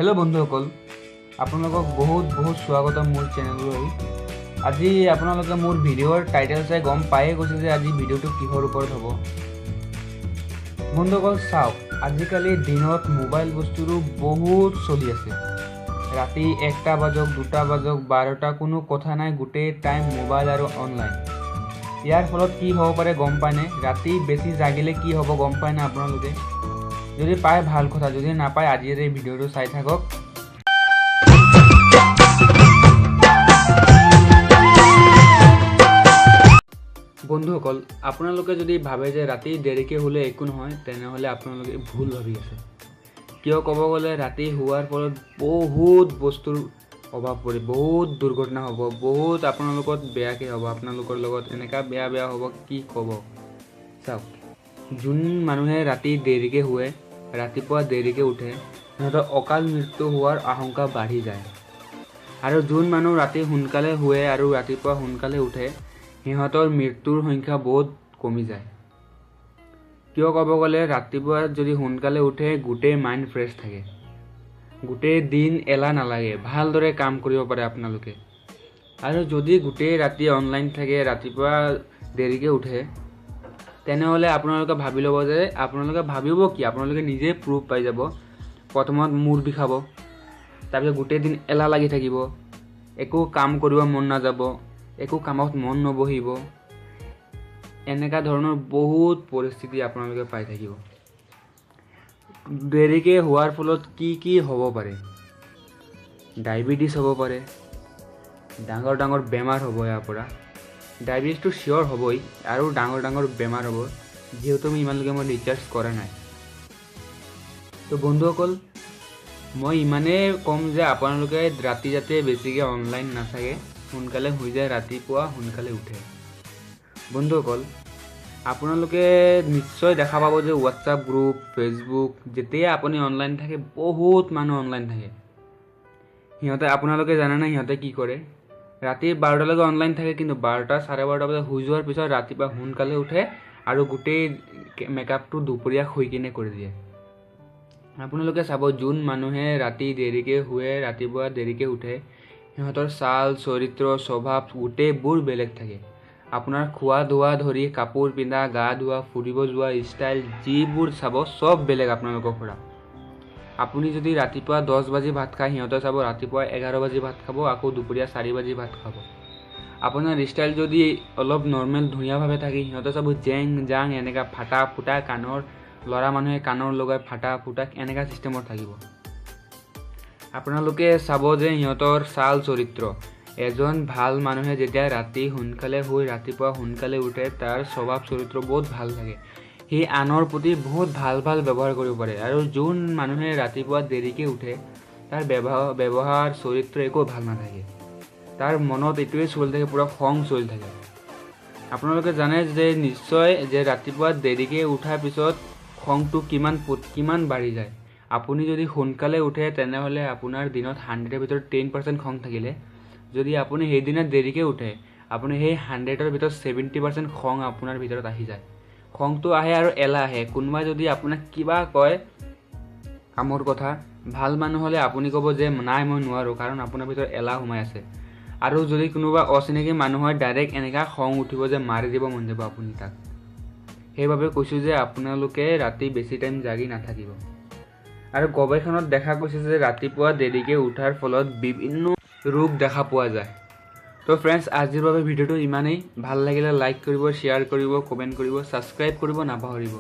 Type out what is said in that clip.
Hello' বন্ধুসকল, আপোনালোকক বহুত বহুত স্বাগতম মোৰ চেনেললৈ। আজি আপোনালোকে মোৰ ভিডিঅ'ৰ টাইটেল চাই গম পায়ে গৈছে যে আজি ভিডিঅ'টো কিহৰ ওপৰত হ'ব। বন্ধুসকল চাওক, আজিকালি দিনত মোবাইল বস্তুৰো বহুত চলি আছে। ৰাতি 1টা বাজক, 2টা বাজক, 12টা, কোনো কথা নাই, গোটেই টাইম মোবাইল আৰু অনলাইন। ইয়াৰ ফলত কি হ'ব পাৰে গম পায়নে? ৰাতি বেছি জাগিলে কি হ'ব গম পায়নে আপোনালোকে? যদি পায় ভাল কথা, যদি নাপায় আজিৰ এই ভিডিঅ'টো চাই থাকক। বন্ধুসকল, আপোনালোকে যদি ভাবে যে ৰাতি দেৰিকৈ শুলে একো নহয়, তেনেহ'লে আপোনালোকে ভুল ভাবি আছে। কিয় ক'ব গ'লে ৰাতি শোৱাৰ ফলত বহুত বস্তুৰ অভাৱ পৰে, বহুত দুৰ্ঘটনা হ'ব, বহুত আপোনালোকৰ বেয়াকৈ হ'ব, আপোনালোকৰ লগত এনেকুৱা বেয়া বেয়া হ'ব কি ক'ব। চাওক, যোন মানুহে ৰাতি দেৰিকৈ শুৱে, ৰাতিপুৱা দেৰিকৈ উঠে, সিহঁতৰ অকাল মৃত্যু হোৱাৰ আশংকা বাঢ়ি যায়। আৰু যোন মানুহ ৰাতি সোনকালে শুৱে আৰু ৰাতিপুৱা সোনকালে উঠে, সিহঁতৰ মৃত্যুৰ সংখ্যা বহুত কমি যায়। কিয় ক'ব গ'লে ৰাতিপুৱা যদি সোনকালে উঠে, গোটেই মাইণ্ড ফ্ৰেছ থাকে, গোটেই দিন এলাহ নালাগে, ভালদৰে কাম কৰিব পাৰে আপোনালোকে। আৰু যদি গোটেই ৰাতি অনলাইন থাকে, ৰাতিপুৱা দেৰিকৈ উঠে, তেনেহ'লে আপোনালোকে ভাবি ল'ব যে আপোনালোকে ভাবিব কি, আপোনালোকে নিজেই প্ৰুফ পাই যাব। প্ৰথমত মূৰ বিষাব, তাৰপিছত গোটেই দিন এলাহ লাগি থাকিব, একো কাম কৰিব মন নাযাব, একো কামত মন নবহিব, এনেকুৱা ধৰণৰ বহুত পৰিস্থিতি আপোনালোকে পাই থাকিব। দেৰিকৈ হোৱাৰ ফলত কি কি হ'ব পাৰে? ডায়েবেটিছ হ'ব পাৰে, ডাঙৰ ডাঙৰ বেমাৰ হ'ব। ইয়াৰ পৰা ডায়েবেটিছটো চিয়'ৰ হ'বই, আৰু ডাঙৰ ডাঙৰ বেমাৰ হ'ব, যিহেতু মই ইমানলৈকে মই ৰিচাৰ্জ কৰা নাই। তো বন্ধুসকল, মই ইমানেই ক'ম যে আপোনালোকে ৰাতি যাতে বেছিকৈ অনলাইন নাথাকে, সোনকালে শুই যায়, ৰাতিপুৱা সোনকালে উঠে। বন্ধুসকল, আপোনালোকে নিশ্চয় দেখা পাব যে হোৱাটছআপ গ্ৰুপ, ফেচবুক, যেতিয়া আপুনি অনলাইন থাকে, বহুত মানুহ অনলাইন থাকে। সিহঁতে, আপোনালোকে জানেনে সিহঁতে কি কৰে? ৰাতি 12টালৈকে অনলাইন থাকে, কিন্তু 12টা 12:30 বজাত শুই যোৱাৰ পিছত ৰাতিপুৱা সোনকালে উঠে আৰু গোটেই মেকআপটো দুপৰীয়া শুই কিনে কৰি দিয়ে। আপোনালোকে চাব, যোন মানুহে ৰাতি দেৰিকৈ শুৱে, ৰাতিপুৱা দেৰিকৈ উঠে, সিহঁতৰ ছাল, চৰিত্ৰ, স্বভাৱ গোটেইবোৰ বেলেগ থাকে। আপোনাৰ খোৱা ধোৱা ধৰি কাপোৰ পিন্ধা, গা ধোৱা, ফুৰিব যোৱা ষ্টাইল, যিবোৰ চাব চব বেলেগ আপোনালোকৰ পৰা। আপুনি যদি ৰাতিপুৱা 10 বাজি ভাত খায়, সিহঁতে চাব ৰাতিপুৱা 11 বাজি ভাত খাব, আকৌ দুপৰীয়া 4 বাজি ভাত খাব। আপোনাৰ ষ্টাইল যদি অলপ নৰ্মেল ধুনীয়াভাৱে থাকে, সিহঁতে চাব জেং জাং এনেকুৱা ফাটা ফুটা কাণৰ, ল'ৰা মানুহে কাণৰ লগাই ফাটা ফুটা এনেকুৱা চিষ্টেমত থাকিব। আপোনালোকে চাব যে সিহঁতৰ ছাল চৰিত্ৰ, এজন ভাল মানুহে যেতিয়া ৰাতি সোনকালে শুই ৰাতিপুৱা সোনকালে উঠে, তাৰ স্বভাৱ চৰিত্ৰ বহুত ভাল থাকে, সি আনৰ প্ৰতি বহুত ভাল ভাল ব্যৱহাৰ কৰিব পাৰে। আৰু যোন মানুহে ৰাতিপুৱা দেৰিকৈ উঠে, তাৰ ব্যৱহাৰ চৰিত্ৰ একো ভাল নাথাকে, তাৰ মনত এইটোৱে চলি থাকে, পূৰা খং চলি থাকে। আপোনালোকে জানে যে নিশ্চয় যে ৰাতিপুৱা দেৰিকৈ উঠাৰ পিছত খংটো কিমান বাঢ়ি যায়। আপুনি যদি সোনকালে উঠে, তেনেহ'লে আপোনাৰ দিনত 100ৰ ভিতৰত 10% খং থাকিলে, যদি আপুনি সেইদিনা দেৰিকৈ উঠে, আপুনি সেই 100ৰ ভিতৰত 70% খং আপোনাৰ ভিতৰত আহি যায়। খংটো আহে আৰু এলাহ আহে। কোনোবাই যদি আপোনাক কিবা কয় কামৰ কথা, ভাল মানুহ হ'লে আপুনি ক'ব যে নাই মই নোৱাৰোঁ, কাৰণ আপোনাৰ ভিতৰত এলাহ সোমাই আছে। আৰু যদি কোনোবা অচিনাকি মানুহ হয়, ডাইৰেক্ট এনেকুৱা খং উঠিব যে মাৰি দিব মন যাব আপুনি তাক। সেইবাবে কৈছোঁ যে আপোনালোকে ৰাতি বেছি টাইম জাগি নাথাকিব। আৰু গৱেষণাত দেখা গৈছে যে ৰাতিপুৱা দেৰিকৈ উঠাৰ ফলত বিভিন্ন ৰোগ দেখা পোৱা যায়। তো ফ্ৰেণ্ডছ, আজিৰ বাবে ভিডিঅ'টো ইমানেই। ভাল লাগিলে লাইক কৰিব, শ্বেয়াৰ কৰিব, কমেণ্ট কৰিব, ছাবস্ক্ৰাইব কৰিব নাপাহৰিব।